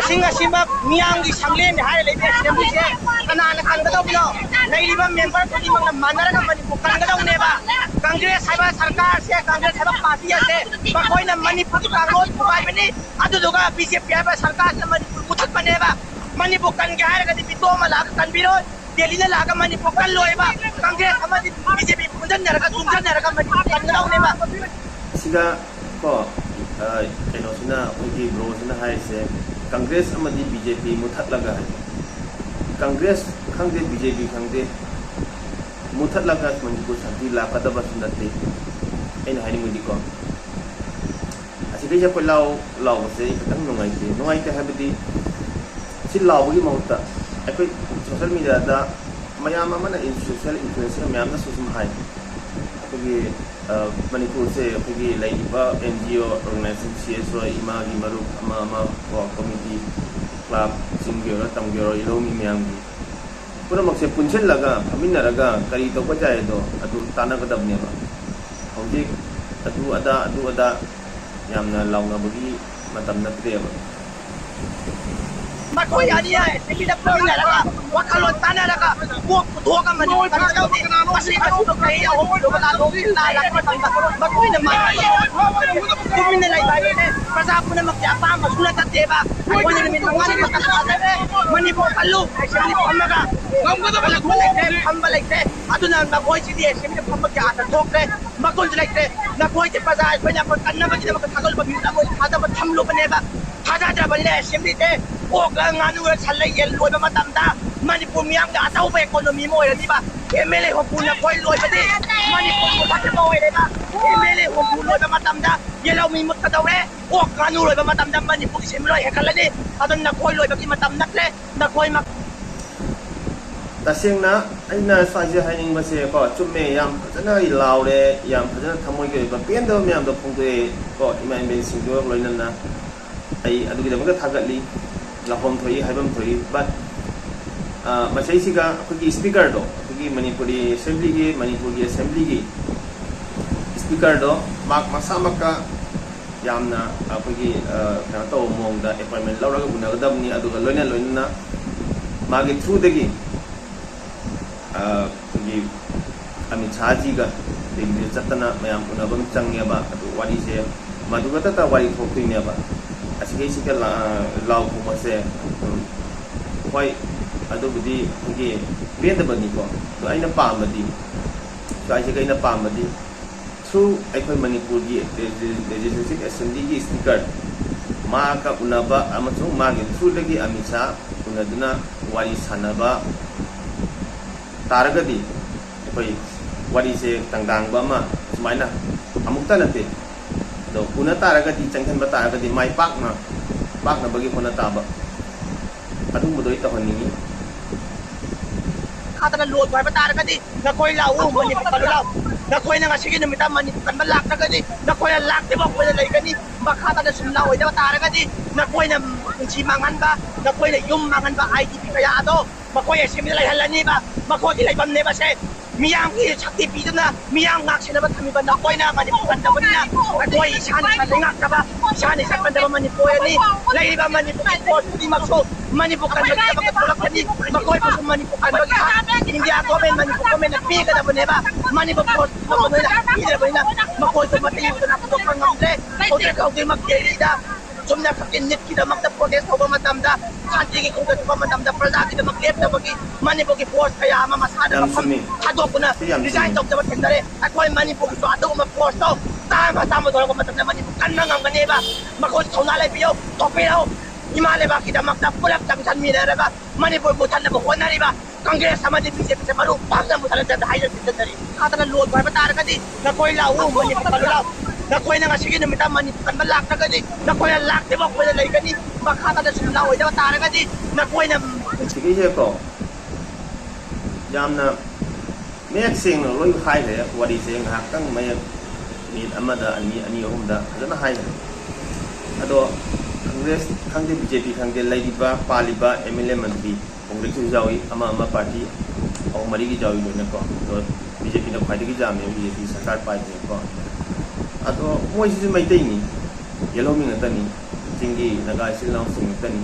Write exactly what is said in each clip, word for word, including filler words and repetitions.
ꯁꯤꯡ ꯑꯁꯤꯃꯛ ꯃꯤꯌꯥꯝꯒꯤ ꯁꯪꯂꯦꯟꯅꯤ ꯍꯥꯏꯔ ꯂꯩꯕ ꯑꯦꯁꯦꯝꯕ꯭ꯂꯤꯁꯦ ꯀꯅꯥꯅ ꯀꯟꯒꯗꯧꯕꯅꯣ? ꯂꯩꯔꯤꯕ ꯃꯦꯝꯕꯔ ꯈꯨꯗꯤꯡꯃꯛꯅ ꯃꯥꯟꯅꯔꯒ ꯃꯅꯤꯄꯨꯔ ꯀꯟꯒꯗꯧꯅꯦꯕ꯫ ꯀꯪꯒ꯭ꯔꯦꯁ ꯍꯥꯏꯕ ꯁꯔꯀꯥꯔꯁꯦ, ꯀꯪꯒ꯭ꯔꯦꯁ ꯍꯥꯏꯕ ꯄꯥꯔꯇꯤ ꯑꯁꯦ ꯃꯈꯣꯏꯅ ꯃꯅꯤꯄꯨꯔꯒꯤ ꯀꯥꯡꯂꯣꯟ ꯊꯨꯒꯥꯏꯕꯅꯤ꯫ ꯑꯗꯨꯗꯨꯒ ꯕꯤ ꯖꯦ ꯄꯤ ꯍꯥꯏꯕ ꯁꯔꯀꯥꯔꯁꯤꯅ ꯃꯅꯤꯄꯨꯔ ꯃꯨꯊꯠꯄꯅꯦꯕ꯫ ꯃꯅꯤꯄꯨꯔ ꯀꯟꯒꯦ ꯍꯥꯏꯔꯒꯗꯤ ꯃꯤꯇꯣꯞ ꯑꯃ ꯂꯥꯛꯑꯒ ꯀꯟꯕꯤꯔꯣꯏ, ꯗꯦꯜꯂꯤꯗ ꯂꯥꯛꯑꯒ ꯃꯅꯤꯄꯨꯔ ꯀꯜꯂꯣꯏꯕ꯫ ꯀꯪꯒ꯭ꯔꯦꯁ ꯑꯃꯗꯤ ꯕꯤ ꯖꯦ ꯄꯤ ꯄꯨꯟꯁꯤꯟꯅꯔꯒ ꯆꯨꯝꯁꯤꯟꯅꯔꯒ ꯃꯅꯤꯄꯨꯔ ꯀꯟꯒꯗꯧꯅꯦꯕ꯫ ꯁꯤꯗ ꯀꯣ, ꯑ, ꯀꯩꯅꯣꯁꯤꯅ, ꯑꯩꯈꯣꯏꯒꯤ ꯕ꯭ꯔꯣꯁꯤꯅ ꯍꯥꯏꯔꯤꯁꯦ, ꯀꯪꯒ꯭ꯔꯦꯁ ꯑꯃꯗꯤ ꯕꯤ ꯖꯦ ꯄꯤ ꯃꯨꯊꯠꯂꯒ ꯍꯥꯏ꯫ ꯀꯪꯒ꯭ꯔꯦꯁ ꯈꯪꯗꯦ, ꯕꯤ ꯖꯦ ꯄꯤ ꯈꯪꯗꯦ, ꯃꯨꯊꯠꯂꯒ ꯃꯅꯤꯄꯨꯔ ꯁꯥꯟꯇꯤ ꯂꯥꯛꯀꯗꯕꯁꯨ ꯅꯠꯇꯦ꯫ ꯑꯩꯅ ꯍꯥꯏꯅꯤꯡꯕꯗꯤꯀꯣ, ꯑꯁꯤꯗꯩꯁꯤꯗ ꯀꯣꯏꯂꯥꯎ ꯂꯥꯎꯕꯁꯦ ꯑꯩ ꯈꯤꯇꯪ ꯅꯨꯡꯉꯥꯏꯇꯦ꯫ ꯅꯨꯡꯉꯥꯏꯇꯦ ꯍꯥꯏꯕꯗꯤ, ꯁꯤ ꯂꯥꯎꯕꯒꯤ ꯃꯍꯨꯠꯇ ꯑꯩꯈꯣꯏ ꯁꯣꯁꯦꯜ ꯃꯦꯗꯤꯌꯥꯗ ꯃꯌꯥꯝ ꯑꯃꯅ, ꯁꯣꯁꯦꯜ ꯏꯟꯐ꯭ꯂꯨꯌꯦꯟꯁꯔ ꯃꯌꯥꯝꯅꯁꯨ ꯁꯨꯝ ꯍꯥꯏ, ꯑꯩꯈꯣꯏꯒꯤ, ꯑ, ꯃꯅꯤꯄꯨꯔꯁꯦ ꯑꯩꯈꯣꯏꯒꯤ ꯂꯩꯔꯤꯕ and G O organisation, C S ꯑꯣ, ꯏꯃꯥꯒꯤ ꯃꯔꯨꯞ ꯑꯃ ꯑꯃ, ꯀꯣ, ꯀꯣꯃꯤꯇꯤ, ꯀ꯭ꯂꯕꯁꯤꯡꯒꯤ ꯑꯣꯏꯔꯣ, ꯇꯝꯒꯤ ꯑꯣꯏꯔꯣ, ꯏꯂꯧꯃꯤ ꯃꯌꯥꯝꯒꯤ ꯄꯨꯝꯅꯃꯛꯁꯦ ꯄꯨꯟꯁꯤꯜꯂꯒ ꯐꯝꯃꯤꯟꯅꯔꯒ ꯀꯔꯤ ꯇꯧꯕ ꯌꯥꯏ ꯍꯥꯏꯗꯣ ꯑꯗꯨ ꯇꯥꯟꯅꯒꯗꯕꯅꯦꯕ꯫ ꯍꯧꯖꯤꯛ ꯑꯗꯨ ꯑꯗꯥ, ꯑꯗꯨ ꯑꯗꯥ ꯌꯥꯝꯅ ꯂꯥꯎꯅꯕꯒꯤ ꯃꯇꯝ ꯅꯠꯇ꯭ꯔꯦꯕ꯫ ꯃꯈꯣꯏ ꯑꯅꯤ ꯑꯦꯁꯦꯝꯕ꯭ꯂꯤꯗ ꯐꯝꯃꯤꯟꯅꯔꯒ ꯋꯥꯈꯜꯂꯣꯟ ꯇꯥꯟꯅꯔꯒ ꯀꯣꯛ ꯄꯨꯊꯣꯛꯑꯒ ꯃꯅꯤꯄꯨꯔ ꯀꯟꯒꯗꯧꯅꯤ꯫ ꯃꯁꯤ ꯃꯁꯤꯃ ꯆꯍꯤ ꯑꯍꯨꯝ ꯁꯨꯔꯕ ꯂꯥꯟ ꯂꯣꯛꯁꯤ ꯂꯥꯜꯂꯛꯄ ꯃꯇꯝꯗ ꯃꯈꯣꯏꯅ ꯃꯥꯡꯍꯜꯂꯤ꯫ ꯇꯨꯃꯤꯟꯅ ꯂꯩꯕ ꯍꯥꯏꯕꯁꯦ ꯄ꯭ꯔꯖꯥ ꯄꯨꯝꯅꯃꯛꯀꯤ ꯑꯄꯥꯝꯕꯁꯨ ꯅꯠꯇꯦꯕ꯫ ꯑꯩꯈꯣꯏꯅ ꯅꯨꯃꯤꯠ ꯃꯉꯥꯅꯤ ꯃꯇꯝ ꯊꯥꯗꯔꯦ꯫ ꯃꯅꯤꯄꯨꯔ ꯀꯜꯂꯨ, ꯑꯦꯁꯦꯝꯕ꯭ꯂꯤ ꯐꯝꯃꯒ ꯉꯝꯒꯗꯕ ꯂꯩꯇꯦ, ꯐꯝꯕ ꯂꯩꯇꯦ꯫ ꯑꯗꯨꯅ ꯅꯈꯣꯏꯁꯤꯗꯤ ꯑꯦꯁꯦꯝꯕ꯭ꯂꯤ ꯐꯝꯕꯒꯤ ꯑꯥꯔꯊ ꯊꯣꯛꯇ꯭ꯔꯦ, ꯃꯒꯨꯟꯁꯨ ꯂꯩꯇ꯭ꯔꯦ꯫ ꯅꯈꯣꯏꯁꯦ ꯄ꯭ꯔꯖꯥ ꯑꯩꯈꯣꯏꯅ ꯑꯩꯈꯣꯏ ꯀꯟꯅꯕꯒꯤꯗꯃꯛꯇ ꯊꯥꯒꯠꯂꯨꯕ ꯃꯤꯍꯨꯠ ꯑꯃ ꯑꯣꯏꯅ ꯊꯥꯖꯕ ꯊꯝꯂꯨꯕꯅꯦꯕ꯫ ꯊꯥꯖꯗ꯭ꯔꯕꯅꯤꯅ ꯑꯦꯁꯦꯝꯕ꯭ꯂꯤꯁꯦ ꯑꯣꯛꯂ ꯉꯥꯅꯨꯔ ꯁꯜꯂ ꯌꯦꯟ ꯂꯣꯏꯕ ꯃꯇꯝꯗ ꯃꯅꯤꯄꯨꯔ ꯃꯤꯌꯥꯝꯒꯤ ꯑꯆꯧꯕ ꯏꯀꯣꯅꯣꯃꯤ ꯑꯃ ꯑꯣꯏꯔꯅꯤꯕ꯫ ꯑꯦꯝ ꯑꯦꯜ ꯑꯦ ꯍꯨꯝꯐꯨ ꯅꯈꯣꯏ ꯂꯣꯏꯕꯗꯤ ꯃꯅꯤꯄꯨꯔ ꯃꯨꯠꯊꯠꯄ ꯑꯣꯏꯔꯦꯕ꯫ ꯑꯦꯝ ꯑꯦꯜ ꯑꯦ ꯍꯨꯝꯐꯨ ꯂꯣꯏꯕ ꯃꯇꯝꯗ ꯌꯦꯜꯍꯧꯃꯤ ꯃꯨꯠꯀꯗꯧꯔꯦ꯫ ꯑꯣꯛ ꯉꯥꯅꯨ ꯂꯣꯏꯕ ꯃꯇꯝꯗ ꯃꯅꯤꯄꯨꯔꯒꯤ ꯁꯦꯟꯃꯤꯠꯂꯣꯟ ꯍꯦꯟꯒꯠꯂꯅꯤ꯫ ꯑꯗꯨꯅ ꯅꯈꯣꯏ ꯂꯣꯏꯕꯒꯤ ꯃꯇꯝ ꯅꯠꯇ꯭ꯔꯦ꯫ ꯅꯈꯣꯏ ꯃꯛ- ꯇꯁꯦꯡꯅ ꯑꯩꯅ ꯁ꯭ꯋꯥꯏꯁꯦ ꯍꯥꯏꯅꯤꯡꯕꯁꯦ ꯀꯣ, ꯆꯨꯝꯃꯦ, ꯌꯥꯝ ꯐꯖꯅ ꯑꯩ ꯂꯥꯎꯔꯦ, ꯌꯥꯝ ꯐꯖꯅ ꯊꯃꯣꯏꯒꯤ ꯑꯣꯏꯕ ꯄꯦꯟꯗꯕ ꯃꯌꯥꯝꯗꯣ ꯐꯣꯡꯗꯣꯛꯑꯦ ꯀꯣ, ꯏꯃꯥ ꯏꯕꯦꯟꯁꯤꯡꯗꯨꯒ ꯂꯣꯏꯅꯅ꯫ ꯑꯩ ꯑꯗꯨꯒꯤꯗꯃꯛꯇ ꯊꯥꯒꯠꯂꯤ꯫ ꯂꯥꯎꯐꯝ ꯊꯣꯛꯏ, ꯍꯥꯏꯐꯝ ꯊꯣꯛꯏ꯫ But, ꯑ, ꯃꯁꯤꯁꯤꯒ ꯑꯩꯈꯣꯏꯒꯤ ꯁ꯭ꯄꯤꯀꯔꯗꯣ, ꯑꯩꯈꯣꯏꯒꯤ ꯃꯅꯤꯄꯨꯔꯤ ꯑꯦꯁꯦꯝꯕ꯭ꯂꯤꯒꯤ, ꯃꯅꯤꯄꯨꯔꯒꯤ ꯑꯦꯁꯦꯝꯕ꯭ꯂꯤꯒꯤ ꯁ꯭ꯄꯤꯀꯔꯗꯣ ꯃꯍꯥꯛ ꯃꯁꯥꯃꯛꯀ ꯌꯥꯝꯅ ꯑꯩꯈꯣꯏꯒꯤ ꯀꯩꯅꯣ ꯇꯧꯕ ꯃꯑꯣꯡꯗ ꯑꯦꯄꯣꯏꯟꯃꯦꯟ ꯂꯧꯔꯒ ꯎꯅꯒꯗꯕꯅꯤ꯫ ꯑꯗꯨꯒ ꯂꯣꯏꯅ ꯂꯣꯏꯅꯅ ꯃꯥꯒꯤ ꯊ꯭ꯔꯨꯗꯒꯤ ꯑꯩꯈꯣꯏꯒꯤ ꯑꯃꯤꯠ ꯁꯥꯍꯖꯤꯒ ꯗꯤꯜꯂꯤꯗ ꯆꯠꯇꯅ ꯃꯌꯥꯝ ꯎꯅꯕ ꯑꯃ ꯆꯪꯉꯦꯕ꯫ ꯑꯗꯨ ꯋꯥꯔꯤꯁꯦ ꯃꯗꯨ ꯈꯛꯇ ꯋꯥꯔꯤ ꯊꯣꯛꯇꯣꯏꯅꯦꯕ꯫ ꯑꯁꯤꯒꯩꯁꯤꯒ ꯂꯥꯎ ꯈꯣꯡꯕꯁꯦ ꯑꯗꯨꯝ ꯍꯣꯏ, ꯑꯗꯨꯕꯨꯗꯤ ꯑꯩꯈꯣꯏꯒꯤ ꯄꯦꯟꯗꯕꯅꯤꯀꯣ꯫ ꯑꯗꯣ ꯑꯩꯅ ꯄꯥꯝꯕꯗꯤ, ꯁ꯭ꯋꯥꯏꯁꯤꯒ ꯑꯩꯅ ꯄꯥꯝꯕꯗꯤ ꯊ꯭ꯔꯨ ꯑꯩꯈꯣꯏ ꯃꯅꯤꯄꯨꯔꯒꯤ ꯂꯦꯖꯤꯁꯂꯦꯇꯤꯚ ꯑꯦꯁꯦꯝꯕ꯭ꯂꯤꯒꯤ ꯁ꯭ꯄꯤꯀꯔ ꯃꯥꯒ ꯎꯅꯕ ꯑꯃꯁꯨꯡ ꯃꯥꯒꯤ ꯊ꯭ꯔꯨꯗꯒꯤ ꯑꯃꯤꯠ ꯁꯥꯍ ꯎꯅꯗꯨꯅ ꯋꯥꯔꯤ ꯁꯥꯟꯅꯕ ꯇꯥꯔꯒꯗꯤ ꯑꯩꯈꯣꯏ ꯋꯥꯔꯤꯁꯦ ꯇꯪꯗꯥꯡꯕ ꯑꯃ ꯁꯨꯃꯥꯏꯅ ꯑꯃꯨꯛꯇ ꯅꯠꯇꯦ꯫ ꯑꯗꯣ ꯎꯅ ꯇꯥꯔꯒꯗꯤ, ꯆꯪꯁꯤꯟꯕ ꯇꯥꯔꯒꯗꯤ ꯃꯥꯏ ꯄꯥꯛꯅ ꯄꯥꯛꯅꯕꯒꯤ ꯍꯣꯠꯅ ꯇꯥꯕ꯫ ꯑꯗꯨꯒꯨꯝꯕꯗꯣ ꯑꯩ ꯇꯧꯍꯟꯅꯤꯡꯉꯤ꯫ ꯈꯥꯗꯅ ꯂꯣꯠꯄ ꯍꯥꯏꯕ ꯇꯥꯔꯒꯗꯤ ꯅꯈꯣꯏ ꯂꯥꯛꯎ, ꯃꯅꯤꯄꯨꯔ ꯀꯜꯂꯨ ꯂꯥꯛꯎ꯫ ꯅꯈꯣꯏꯅ ꯉꯁꯤꯒꯤ ꯅꯨꯃꯤꯠꯇ ꯃꯅꯤꯄꯨꯔ ꯀꯟꯕ ꯂꯥꯛꯇ꯭ꯔꯒꯗꯤ, ꯅꯈꯣꯏꯅ ꯂꯥꯛꯇ꯭ꯔꯤꯕ ꯑꯩꯈꯣꯏꯅ ꯂꯩꯒꯅꯤ꯫ ꯃꯈꯥ ꯇꯥꯅ ꯁꯨꯝ ꯂꯥꯛꯑꯣꯏꯗꯕ ꯇꯥꯔꯒꯗꯤ ꯅꯈꯣꯏꯅ ꯄꯨꯟꯁꯤ ꯃꯥꯡꯍꯟꯕ, ꯅꯈꯣꯏꯅ ꯌꯨꯝ ꯃꯥꯡꯍꯟꯕ ꯑꯥꯏ ꯗꯤ ꯄꯤ ꯀꯌꯥ ꯑꯗꯣ ꯃꯈꯣꯏ ꯑꯁꯦꯝꯕ꯭ꯂꯤꯗ ꯂꯩꯍꯜꯂꯅꯤꯕ꯫ ꯃꯈꯣꯏꯒꯤ ꯂꯩꯐꯝꯅꯦꯕ ꯁꯦ꯫ ꯃꯤꯌꯥꯝꯒꯤ ꯁꯛꯇꯤ ꯄꯤꯗꯨꯅ ꯃꯤꯌꯥꯝ ꯉꯥꯛ ꯁꯦꯟꯅꯕ ꯊꯝꯃꯤꯕ ꯅꯈꯣꯏꯅ ꯃꯅꯤꯄꯨꯔ ꯀꯟꯗꯕꯅꯤꯅ ꯑꯩꯈꯣꯏ ꯏꯁꯥꯅ ꯏꯁꯥ ꯂꯩꯉꯥꯛꯇꯕ, ꯏꯁꯥꯅ ꯏꯁꯥ ꯀꯟꯗꯕ ꯃꯅꯤꯄꯨꯔ ꯑꯣꯏꯔꯅꯤ꯫ ꯂꯩꯔꯤꯕ ꯃꯅꯤꯄꯨꯔꯒꯤ ꯐꯣꯔꯁ ꯈꯨꯗꯤꯡꯃꯛꯁꯨ ꯃꯅꯤꯄꯨꯔ ꯀꯟꯕꯒꯤꯗꯃꯛꯇ ꯊꯣꯛꯂꯛꯀꯅꯤ꯫ ꯃꯈꯣꯏꯕꯨꯁꯨ ꯃꯅꯤꯄꯨꯔ ꯀꯟꯕꯒꯤ ꯍꯛ ꯏꯟꯗꯤꯌꯥ ꯒꯣꯔꯃꯦꯟ, ꯃꯅꯤꯄꯨꯔ ꯒꯣꯔꯃꯦꯟꯅ ꯄꯤꯒꯗꯕꯅꯦꯕ꯫ ꯃꯅꯤꯄꯨꯔ ꯐꯣꯔꯁ ꯄꯤꯗ꯭ꯔꯕꯅꯤꯅ ꯃꯈꯣꯏꯁꯨ ꯃꯇꯦꯡ ꯄꯨꯗꯅ ꯄꯨꯊꯣꯛꯄ ꯉꯝꯗ꯭ꯔꯦ꯫ ꯍꯧꯖꯤꯛ ꯍꯧꯖꯤꯛꯃꯛ ꯗꯦꯜꯂꯤꯗ ꯆꯨꯝꯅ ꯈꯛꯀꯤ ꯅꯤꯠꯀꯤꯗꯃꯛꯇ ꯄ꯭ꯔꯣꯇꯦꯁ ꯇꯧꯕ ꯃꯇꯝꯗ, ꯁꯥꯟꯇꯤꯒꯤ ꯈꯣꯡꯖꯪ ꯊꯣꯛꯄ ꯃꯇꯝꯗ ꯄ꯭ꯔꯖꯥꯒꯤꯗꯃꯛ ꯂꯦꯞꯇꯕꯒꯤ ꯃꯅꯤꯄꯨꯔꯒꯤ ꯐꯣꯔꯁ ꯀꯌꯥ ꯑꯃ ꯃꯁꯥꯗ ꯌꯥꯝ ꯃꯐꯝ ꯆꯨꯝꯃꯤ꯫ ꯊꯥꯗꯣꯛꯇꯨꯅ ꯁꯤ ꯌꯥꯝ ꯔꯤꯖꯥꯏꯟ ꯆꯨꯝꯃꯤ꯫ ꯇꯧꯗꯕ ꯊꯦꯡꯅꯔꯦ꯫ ꯑꯩꯈꯣꯏ ꯃꯅꯤꯄꯨꯔꯒꯤꯁꯨ ꯑꯗꯨꯒꯨꯝꯕ ꯐꯣꯔꯁꯇꯣ ꯆꯥꯝꯃ ꯆꯥꯝꯃ ꯊꯣꯛꯂꯛꯄ ꯃꯇꯝꯗ ꯃꯅꯤꯄꯨꯔ ꯀꯟꯕ ꯉꯝꯒꯅꯦꯕ꯫ ꯃꯈꯣꯏꯁꯨ ꯊꯧꯅꯥ ꯂꯩꯕꯤꯌꯨ, ꯊꯣꯛꯄꯤꯔꯛꯎ꯫ ꯏꯃꯥ ꯂꯩꯕꯥꯛꯀꯤꯗꯃꯛꯇ ꯄꯨꯂꯞ ꯆꯪꯁꯟꯃꯤꯟꯅꯔꯒ ꯃꯅꯤꯄꯨꯔ ꯃꯨꯠꯊꯠꯅꯕ ꯍꯣꯠꯅꯔꯤꯕ ꯀꯪꯒ꯭ꯔꯦꯁ ꯑꯃꯗꯤ ꯕꯤ ꯖꯦ ꯄꯤꯁꯦ ꯃꯔꯨ ꯄꯥꯛꯅ ꯃꯨꯠꯊꯠꯂꯁꯦ ꯍꯥꯏꯖ ꯁꯤꯟꯖꯟꯅꯔꯤ꯫ ꯈꯥꯗꯅ ꯂꯣꯠꯄ ꯍꯥꯏꯕ ꯇꯥꯔꯒꯗꯤ ꯅꯈꯣꯏ ꯂꯥꯛꯎ, ꯃꯅꯤꯄꯨꯔ ꯀꯜꯂꯨ ꯂꯥꯛꯎ꯫ ꯅꯈꯣꯏꯅ ꯉꯁꯤꯒꯤ ꯅꯨꯃꯤꯠꯇ ꯃꯅꯤꯄꯨꯔ ꯀꯟꯕ ꯂꯥꯛꯇ꯭ꯔꯒꯗꯤ, ꯅꯈꯣꯏꯅ ꯂꯥꯛꯇ꯭ꯔꯤꯕ ꯑꯩꯈꯣꯏꯅ ꯂꯩꯒꯅꯤ꯫ ꯃꯈꯥ ꯇꯥꯅ ꯁꯨꯝ ꯂꯥꯛꯑꯣꯏꯗꯕ ꯇꯥꯔꯒꯗꯤ ꯅꯈꯣꯏꯅ ꯁꯤꯒꯤꯁꯦꯀꯣ ꯌꯥꯝꯅ ꯃꯌꯦꯛ ꯁꯦꯡꯅ ꯂꯣꯏ ꯍꯥꯏꯈ꯭ꯔꯦ꯫ ꯋꯥꯔꯤꯁꯦ ꯉꯥꯏꯍꯥꯛꯇꯪ ꯃꯌꯦꯛ ꯃꯤꯅꯤꯠ ꯑꯃꯗ ꯑꯅꯤ, ꯑꯅꯤ, ꯑꯍꯨꯝꯗ ꯐꯖꯅ ꯍꯥꯏꯈ꯭ꯔꯦ꯫ ꯑꯗꯣ ꯀꯪꯒ꯭ꯔꯦꯁ ꯈꯪꯗꯦ, ꯕꯤ ꯖꯦ ꯄꯤ ꯈꯪꯗꯦ, ꯂꯩꯔꯤꯕ ꯄꯥꯜꯂꯤꯕ ꯑꯦꯝ ꯑꯦꯜ ꯑꯦ ꯃꯟꯇ꯭ꯔꯤ ꯀꯣꯡꯒ꯭ꯔꯦꯁꯀꯤꯁꯨ ꯌꯥꯎꯏ, ꯑꯃ ꯑꯃ ꯄꯥꯔꯇꯤ ꯑꯍꯨꯝ ꯃꯔꯤꯒꯤ ꯌꯥꯎꯏ ꯂꯣꯏꯅꯀꯣ꯫ ꯑꯗꯣ ꯕꯤ ꯖꯦ ꯄꯤꯅ ꯈ꯭ꯋꯥꯏꯗꯒꯤ ꯌꯥꯝꯃꯦ, ꯕꯤ ꯖꯦ ꯄꯤ ꯁꯔꯀꯥꯔ ꯄꯥꯏꯕꯅꯦꯀꯣ꯫ ꯑꯗꯣ ꯃꯣꯏꯁꯤꯁꯨ ꯃꯩꯇꯩꯅꯤ, ꯌꯦꯜꯍꯧꯃꯤ ꯉꯥꯛꯇꯅꯤ, ꯆꯤꯡꯒꯤ ꯅꯥꯒꯥ ꯏꯆꯤꯜ ꯏꯅꯥꯎꯁꯤꯡ ꯉꯥꯛꯇꯅꯤ꯫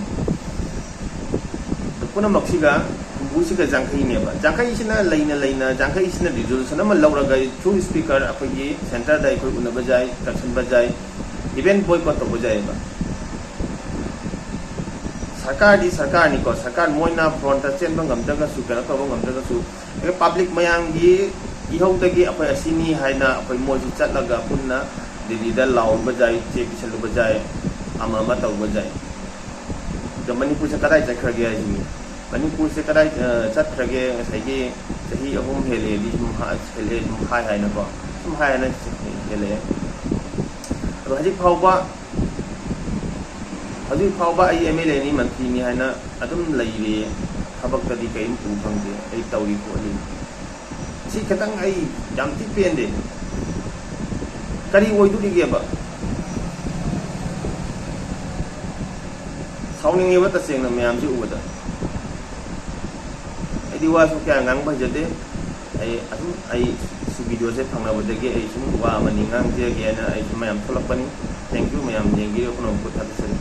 ꯑꯗꯨ ꯄꯨꯝꯅꯃꯛꯁꯤꯒ ꯍꯨꯝꯐꯨꯁꯤꯒ ꯌꯥꯡꯈꯩꯅꯦꯕ꯫ ꯌꯥꯡꯈꯩꯁꯤꯅ ꯂꯩꯅ ꯂꯩꯅ, ꯌꯥꯡꯈꯩꯁꯤꯅ resolution ꯑꯃ ꯂꯧꯔꯒ through speaker ꯑꯩꯈꯣꯏꯒꯤ centreꯗ ꯑꯩꯈꯣꯏ ꯎꯅꯕ ꯌꯥꯏ, ꯇꯛꯁꯤꯟꯕ ꯌꯥꯏ, even boycott ꯇꯧꯕ ꯌꯥꯏꯑꯕ꯫ ꯁꯔꯀꯥꯔꯗꯤ ꯁꯔꯀꯥꯔꯅꯤꯀꯣ, ꯁꯔꯀꯥꯔ ꯃꯣꯏꯅ frontꯇ ꯆꯦꯟꯕ ꯉꯝꯗ꯭ꯔꯒꯁꯨ, ꯀꯩꯅꯣ ꯇꯧꯕ ꯉꯝꯗ꯭ꯔꯒꯁꯨ, ꯑꯗꯨꯒ public ꯃꯌꯥꯝꯒꯤ ꯏꯍꯧꯗꯒꯤ ꯑꯩꯈꯣꯏ ꯑꯁꯤꯅꯤ ꯍꯥꯏꯅ ꯑꯩꯈꯣꯏ ꯃꯣꯏꯁꯨ ꯆꯠꯂꯒ ꯄꯨꯟꯅ ꯗꯤꯜꯂꯤꯗ ꯂꯥꯎꯔꯨꯕ ꯌꯥꯏ, ꯆꯦ ꯄꯤꯁꯜꯂꯨꯕ ꯌꯥꯏ, ꯑꯃ ꯑꯃ ꯇꯧꯕ ꯌꯥꯏ꯫ ꯑꯗꯣ ꯃꯅꯤꯄꯨꯔꯁꯦ ꯀꯗꯥꯏ ꯆꯠꯈ꯭ꯔꯒꯦ ꯍꯥꯏꯁꯤꯅꯤ? ꯃꯅꯤꯄꯨꯔꯁꯦ ꯀꯗꯥꯏ, ꯑ, ꯆꯠꯈ꯭ꯔꯒꯦ? ꯉꯁꯥꯏꯒꯤ ꯆꯍꯤ ꯑꯍꯨꯝ ꯍꯦꯜꯂꯦꯗꯤ ꯁꯨꯝ ꯍꯥ-, ꯍꯦꯜꯂꯦ, ꯁꯨꯝ ꯍꯥꯏ ꯍꯥꯏꯅꯀꯣ, ꯁꯨꯝ ꯍꯥꯏ ꯍꯥꯏꯅ ꯍꯦꯜꯂꯛꯑꯦ꯫ ꯑꯗꯣ ꯍꯧꯖꯤꯛ ꯐꯥꯎꯕ, ꯍꯧꯖꯤꯛ ꯐꯥꯎꯕ ꯑꯩ MLAꯅꯤ, ꯃꯟꯇ꯭ꯔꯤꯅꯤ ꯍꯥꯏꯅ ꯑꯗꯨꯝ ꯂꯩꯔꯤ꯫ ꯊꯕꯛꯇꯗꯤ ꯀꯔꯤꯝ ꯎ ꯐꯪꯗꯦ꯫ ꯑꯩ ꯇꯧꯔꯤ ꯈꯣꯠꯂꯤ꯫ ꯁꯤ ꯈꯤꯇꯪ ꯑꯩ ꯌꯥꯝ ꯊꯤ ꯄꯦꯟꯗꯦ꯫ ꯀꯔꯤ ꯑꯣꯏꯗꯣꯔꯤꯒꯦꯕ? ꯁꯥꯎꯅꯤꯡꯉꯦꯕ ꯇꯁꯦꯡꯅ ꯃꯌꯥꯝꯁꯤ ꯎꯕꯗ꯫ ꯑꯩꯗꯤ ꯋꯥꯁꯨ ꯀꯌꯥ ꯉꯥꯡꯕ ꯍꯩꯖꯗꯦ꯫ ꯑꯩ ꯑꯗꯨꯝ, ꯑꯩ ꯁꯤ videoꯁꯦ ꯐꯪꯅꯕꯗꯒꯤ ꯑꯩ ꯁꯨꯝ ꯋꯥ ꯑꯃꯅꯤ ꯉꯥꯡꯖꯒꯦꯅ ꯑꯩ ꯁꯨꯝ ꯃꯌꯥꯝ ꯊꯣꯛꯂꯛꯄꯅꯤ꯫ Thank you ꯃꯌꯥꯝ, ꯌꯦꯡꯕꯤꯔꯤꯕ ꯄꯨꯝꯅꯃꯛꯄꯨ ꯊꯥꯒꯠꯆꯔꯤ꯫